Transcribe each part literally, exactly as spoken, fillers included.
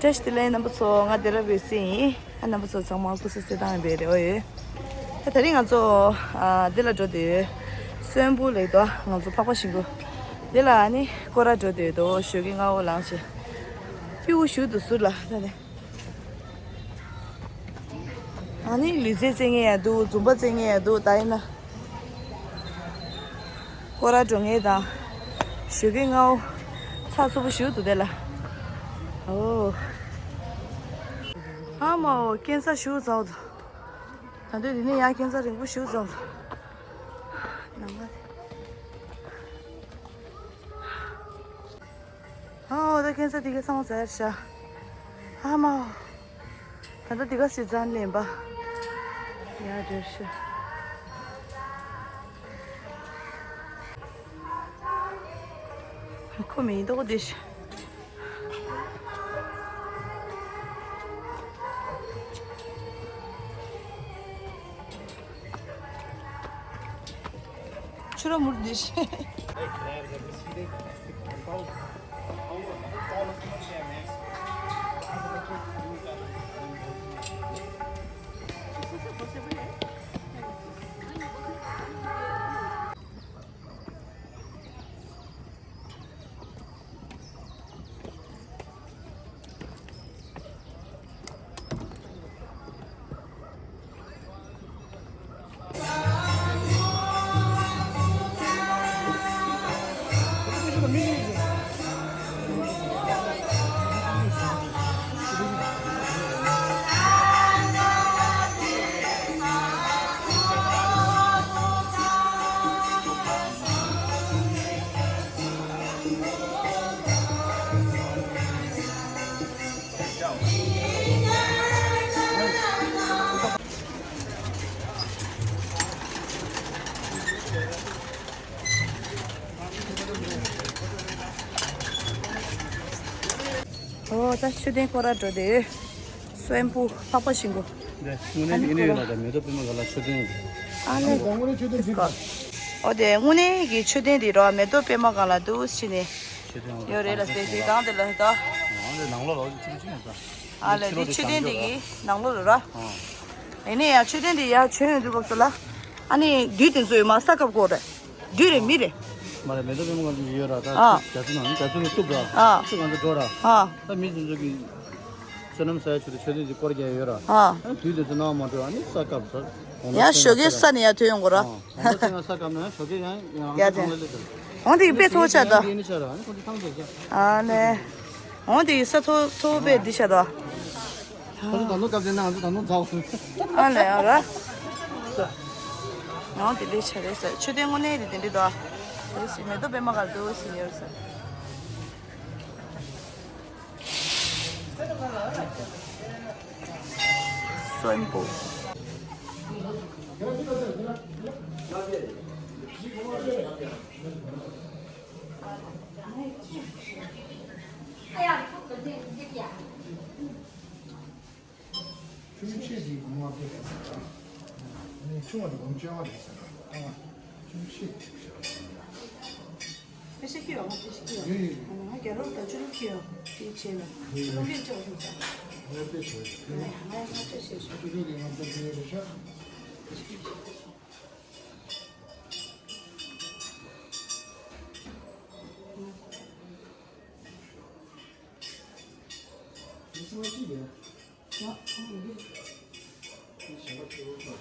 བཀྲ་ཤིས་བདེ་ལེགས་རྣམ་པ་ཚོ། ང་སྡེ་ར་བའི་སི་ཡིན། ཨ་རྣམ་པ་ཚོ་ཚང་མ་སྐུ་གཟུགས་གསལ་ཐང་ཡིན་པའི་རེ་བ་ཡོད། ད་དེ་རིང་ང་ཚོ་ཨ་འདི་ལ་འགྲོ་བསྡད་ཡོད། སོན་པུ་ལེགས་དོ། ང་ཚོ་འཕགས་པ་ཤིང་ཀུ། འདི་ལ་ཨ་ནི་སྐོར་ར་འགྲོ་བསྡད་ཡོད་དོ། ཞོགས་ཀས་སྔ་པོ་ལངས་བྱས། སྤྱི་བོ་ཞུ་དུ་ཟུར་ལ་ད་ནི། ཨ་ནི་ལུས་རྩལ་རྩེ་མཁན་ཡང་འདུག་འཛུམ་པ་རྩེ་མཁན་ཡང་འདུག་ད་ཡིན་ན། སྐོར་ར་འགྲོ་མཁན་དང་། ཞོགས་ཀས་སྔ་པོ། ཚགས་ཚུད་པོ་ཞུ་འདུག་དེ་ལ། ཨོ། ཨ་མའོ་སྐྱེལ་ས་ཞུ་ཚར་འདུག་ད་དུང་དེ་ནས་ཡང་སྐྱེལ་ས་རིང་པོ་ཞུ་ཚར་འདུག་ནང་ལ། ཨོ་ད་ཁྱེད་ཚོ་དེ་ག་སོང་ཟེར་ཤག་ཨ་མ། ད་ལྟ་དེ་ག་སི་ཛན་ལེན་པ། ཡ་འདྲེ་ཤག་ཁོ་མི་འདུག་དེ་ཤག་ཆུ་ར་མུར་དེ་ཤག་ཨོ་ད་མཆོད་རྟེན་སྐོར་ར་འགྲོ་དེ། སོན་པུ་འཕགས་པ་ཤིང་ཀུ། དངོས་གནས་ཨ་ནི་ཡིན་ནི་ཡོད་ལ་ད་མེ་ཏོག་པད་མ་ག་ལ་མཆོད་རྟེན། ཨ་ནི། ཨོ་དེ་དངོས་གནས་ཀྱི་མཆོད་རྟེན་དེ་ར་མེ་ཏོག་པད་མ་ག་ལ་འདུག་ཕྱི་ནས། ཡོད་རེད་ལ་ཟེར་ཞིག་གང་དེ་ལ་ད། ཨ་ནི་ནང་ལོགས་ལ་ཅི་ཅི་ཡོད་ད། ཨ་ལ་དེ་མཆོད་རྟེན་དེ་གི་ནང་ལོགས་ལ་ར། ཡིན་ནི་ཡ་མཆོད་རྟེན་དེ་ཡ་བྱོན་ཡོང་དུས་སྐབས་སུ་ལ། ཨ་ནི་བདུད་དེ་ཚོ་ཡོད་མ་ས་ཁབ་སྐོར་རེད། བདུད་རེད་མི་རེད། མ་རེད་མེ་ཏོག་པད་མ་ག་ལ་ཡོད་ར་ད། ཨ། རྒྱ་མཚོ་ནང་རྒྱ་མཚོ་ནས་གཏུབ་ར། ཨ། ཆུ་གང་ཚོ་འགྲོ་ར། ཨ། ད་མི་དེ་ཚོ་གི། བསོད་ནམས་ས་ཡ་ཆུ་དེ་མཆོད་རྟེན་དེ་སྐོར་རྒྱག་ཡོད་ར། ཨ། ཨ་ནི་དུས་དེ་ཚོ་ནང་མ་འགྲོ་ཨ་ནི་ས་སྐབས་ས། ཡང་ཞོགས་ཀས་ས་ནས་ཡར་ཐོན་ཡོང་དགོས་ར། ཨ་ནི་ས་སྐབས་ན་ཞོགས་ཀས་ཡང་ཡང་ཡར་ཐོན་ལེ་ལེ་དང་། འོང་དེ་གི་དཔེ་མཐོ་ཆགས་ད། ཨ་ནི། འོང་དེ་གི་ས་མཐོ་མཐོ་པོ་དཔེ་འདི་ཆགས་ད། ང་ཚོ་ད་དུང་སྐབས་དེ་ན་ང་ཚོ་ད་དུང་ཚ་བ་སོང་། ཨ་ལས་ཡང་ར། འོང་དེ་ལས་ཆགས་རེད་ཟེར་མཆོད་རྟེན་དངོས་གནས་དེ་དེ་འདྲི་ད། དེ་ཞིག་མེ་ཏོག་པད་མ་གར་འདུག་ཟེར་ཡོད་ཟེར། སོན་པོ། ཆུང་ཆེ་ཞིག་གོང་མ་ཕེབས་ཟེར་ན། ཆུང་བ་དེ་གོང་ཆེ་བ་རེད་ཟེར་ན། ཆུང་ཆེ་ཞིག་ཟེར་ན། ཕལ་ཆེར་ཁྱི་ཡོད་མ་ཕལ་ཆེར་ཁྱི་ཡོད། ཡོད་ཡོད་ཡོད། ང་རྒྱ་རོགས་དང་ཆུ་རུ་ཁྱི་ཡོད། དེའི་ཆེད་ལ། ཡོད་ཡོད། སློབ་གྲྭའི་ལྕོག་ཐུབ་ཙང་། ང་དཔེ་བྱོས། ང་ང་ང་ཚོ་ཤེས་ཤོག་ཆུ་རུ་གི་ང་ཚོ་དེ་རེད་ཤག་དེ་སུ་མ་ཅི་ཡོད། ཡ། ཨ་མ་འདི། དེ་བྱས་པ་ཁྱེད་རོགས་ཐོག་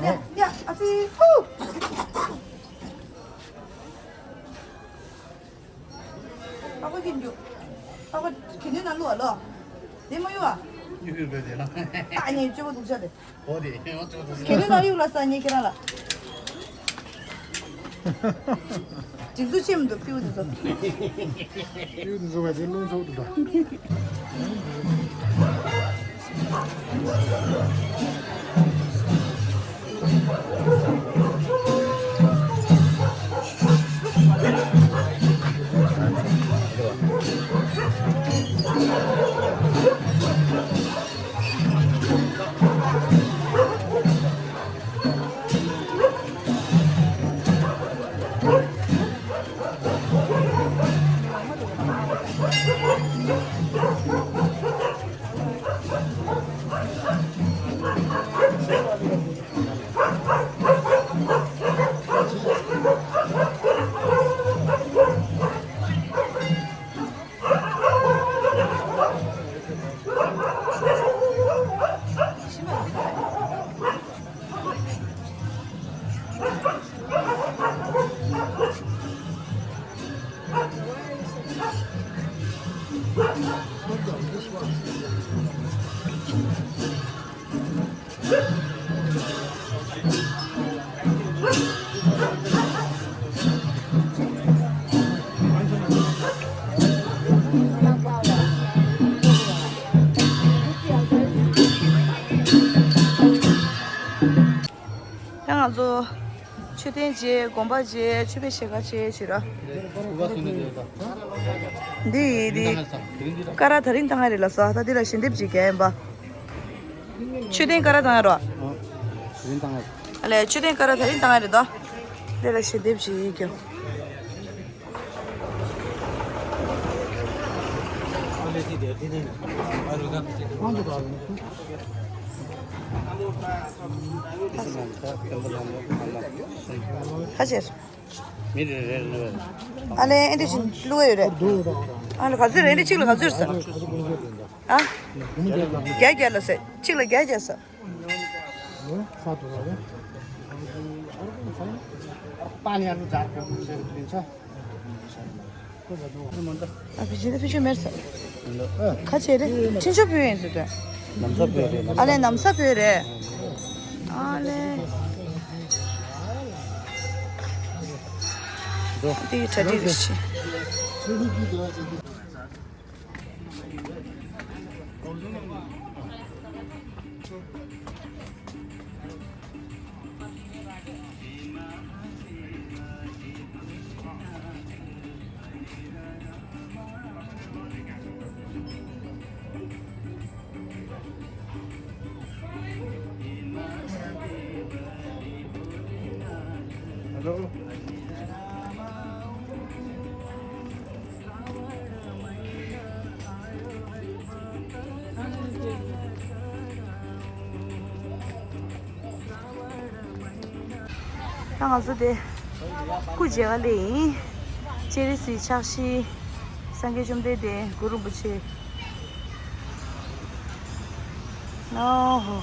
ཡ་ཡ་ཨ་ཙི་ཧུ། ཨ་ཁུ་ཁྱེར་འཇུག་ཨ་ཁུ་གྱེར་འདུག་ན་ལོ་ཨ་ལོ། དེ་མ་ཡོང་ཨ། ཡུག་ཡུག་བོད་དེ་ལ། ཨ་ནི་སྤྱོད་པ་སྡུག་ཅག་དེ། འོ་དེ་ཡང་སྤྱོད་པ་སྡུག་ཅག་གྱེར་འདུག་ན་ཡུག་ལ་ས་ནི་ཁྱེད་རང་ལ། སྒྲིག་འཛུགས་ཆེན་མོ་འདུག་པིའུ་དེ་ཚོ། པིའུ་དེ་ཚོ་བ་དེ་རླུང་འཚུབ་འདུག་ད། ད་ང་ཚོ་མཆོད་རྟེན་མཇལ། དགོན་པ་མཇལ། ཆོས་པའི་ཞལ་ཁ་མཇལ་བྱེད་ར། འདི་ཡིན་འདི། ཀ་ར་ད་རིང་བཏང་ཡ་རེད་ལ་ས། ད་འདི་ལ་ཞལ་འདེབས་ཅིག་རྒྱག་ཡིན་པ། མཆོད་རྟེན་ཀ་ར་བཏང་ཡ་རོ། ཨ་ལས་མཆོད་རྟེན་ཀ་ར་ད་རིང་བཏང་ཡ་རེད་དོ། འདི་ལ་ཞལ་འདེབས་ཅིག་རྒྱག་ཁ་ཆེར། མི་རེ་རེ་རེ་རེ། ཨ་ལས་ཨེ་འདི་བཞིན་བླུགས་ཡོད་རེད། ཨ་ལས་ག་ཚོད་རེད། འདི་གཅིག་ལ་ག་ཚོད་ཟེར། ཨ། བརྒྱ་བརྒྱ་ལ་ཟེར། གཅིག་ལ་བརྒྱ་བརྒྱ་ཟེར། ཨ་བི་ཇི་ནི་ཕི་ཤུ་མེར་ས། ཁ་ཆེ་རེད། ཁྲིན་ཆོ་བུ་ཡིན་ཟེར་དོན། ནམ་ས་བུ་རེད། ཨ་ལས་ནམ་ས་བུ་རེད། ཨ་ལས། འདི་གྲ་སྒྲིག་རེད་ཤི། ད་ང་ཚོ་དེ་སྐུ་མཇལ་ག་སླེབས་ཡིན། སྤྱན་རས་གཟིགས་ཕྱག་བཞི། སངས་རྒྱས་བཅོམ་ལྡན་འདས། གུ་རུ་རིན་པོ་ཆེ། ཨོ་ཧོ།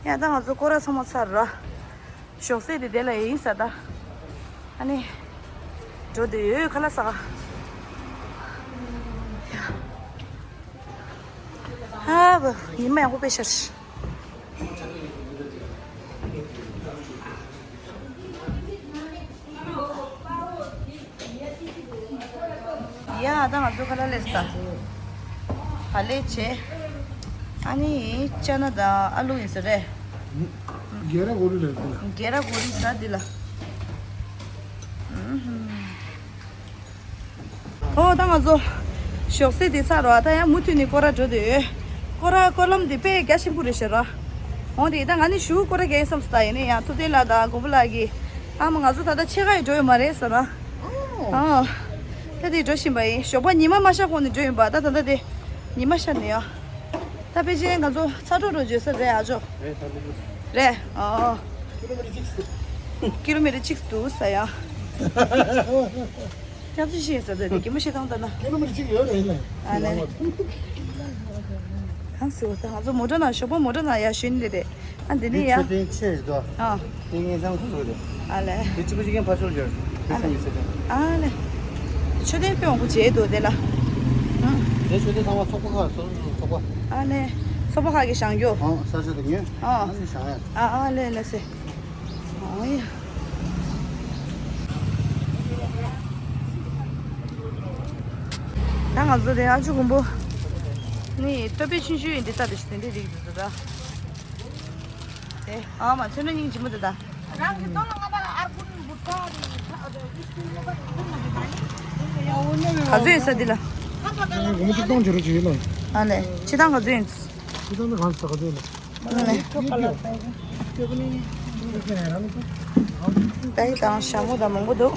ཡ་ད་ང་ཚོ་སྐོར་ར་ཚང་མ་ཚར་ར། ཞོགས་ཟས་དེ་དེ་ལ་ཡིན་ས་ད། ཨ་ནི། འགྲོ་དུས་ཡོད་ཁ་ལག་ཟ། ཧ་བ་ཉི་མ་ཡག་པོ་དཔེ་ཤར། ཡ་ད་ང་ཚོ་ཁ་ལག་ལས་ད། ག་ལེ་བྱེད། ཨ་ནི་ཅ་ན་དང་ཨ་ལུ་ཡིན་ས་རེད། གེ་ར་གོ་རི་ལ་འདི་ལ། གེ་ར་གོ་རི་ཟ་འདི་ལ། ཨུ་ཧུམ། ཨོ་ད་ང་ཚོ་ཞོགས་ཟས་དེ་ཚར་རོ། ད་ཡང་མུ་མཐུད་ནས་སྐོར་ར་འགྲོ་དུས་སྐོར་ར་སྐོར་ལམ་དེ་དཔེ་རྒྱ་ཆེན་པོ་རེད་ཤག་ར། འོ་དེ་ད་ང་ནི་ཞུ་སྐོར་ར་རྒྱག་ཡིན་བསམ་སོང་། ད་ཡིན་ན་ཡང་ཐུབ་བསྟན་ལགས་དང་མགོན་པོ་ལགས་ཀྱིས་ཨ་མ་ང་ཚོ་ད་ལྟ་ཕྱེད་ཀ་ཡང་འགྲོ་ཡོད་མ་རེད་ཟེར་ན། ཨོ། ཨ་ད་དེ་འགྲོ་བཞིན་པ་ཡིན། ཞོགས་པ་ཉི་མ་མ་ཤར་གོང་ནས་འགྲོ་ཡིན་པ། ད་ད་ལྟ་དེ་ཉི་མ་ཤར་ནས་ཡ། ད་ཕལ་ཆེར་ང་ཚོ་ཚ་དྲོད་འགྲོ་བརྗོད་ས་རེད། ཨ་ཅོ། རེད་ད་ལོ། རེད། ཨོ། ཀི་ལོ་མི་ཊར་གཅིག་འདུག་ཀི་ལོ་མི་ཊར་གཅིག་འདུག་ཟེར་ཡ། སྐྱག་རྫུན་བཤད་ཟེར་ཏེ་གད་མོ་བཤད་སྟངས་ལྟར་ན། ཀི་ལོ་མི་ཊར་གཅིག་ཡོད་རེད་ལ། ཨ་ནི། གང་ཟེར་བ་ད་ང་ཚོ་མོ་ཊ་ནང་ཞོགས་པ་མོ་ཊ་ནང་ཡར་ཞོན་ནི་རེད། ཨ་འདི་ནི་ཡ། མཆོད་རྟེན་ཆེ་རེད་དོ། ཨ། ཏིང་ངེ་འཛམ་ཁོ་ཚོ་རེད། ཨ་ལེ། དེ་གཅིག་པུ་གཅིག་རྐྱང་ཕར་ཕྱོགས་ཡོད། ཨ་ལེ། ཨ་ལེ། མཆོད་རྟེན་དཔེ་མང་པོ་མཇལ་འདུག་དེ་ལ། ཨ། དེ་མཆོད་རྟེན་ཚང་མ་ཚོགས་པ་ཁག་སོ་སོ་ཚོགས་པ། ཨ་ལེ། ཚོགས་པ་ཁག་གིས་བཞེངས་རྒྱུ། ཨ་ས་ཆ་དེ་ཉོས། ཨ། ཨ་ནི་བཞེངས་ཡ། ཨ་ཨ་ལེ་ལེ་སེ། ཨོ་ཡ། ད་ང་ཚོ་དེ་ཨ་ཅོ་མགོན་པོ་ནི་སྟོད་པའི་ཆུང་ཆུང་ཡིན་དེ་ལྟ་དེ་ཞིག་དེ་འདྲས་རིགས་འདུག་ད། དེ་ཨ་མ་ཚོན་སྣ་སྙིང་རྗེ་མོ་དེ་ད། རང་གི་ལྟོ་ལ་ང་ད་ཨར་ཀུན་བུ་ཏོ་རི་ཁ་ཨ་ཨིས་ཀུན་ལ་ཁ་ཨིས་ཀུན་ལ་ག་ཚོད་ཡིན་ས་འདི་ལ། ཨ་ལེ། སྤྱི་བཏང་ག་ཚོད་ཡིན། སྤྱི་བཏང་ག་ཚོད་ཡིན། ཨ་ལེ། པའི་དང་ཞྭ་མོ་དང་མང་པོ་འདུག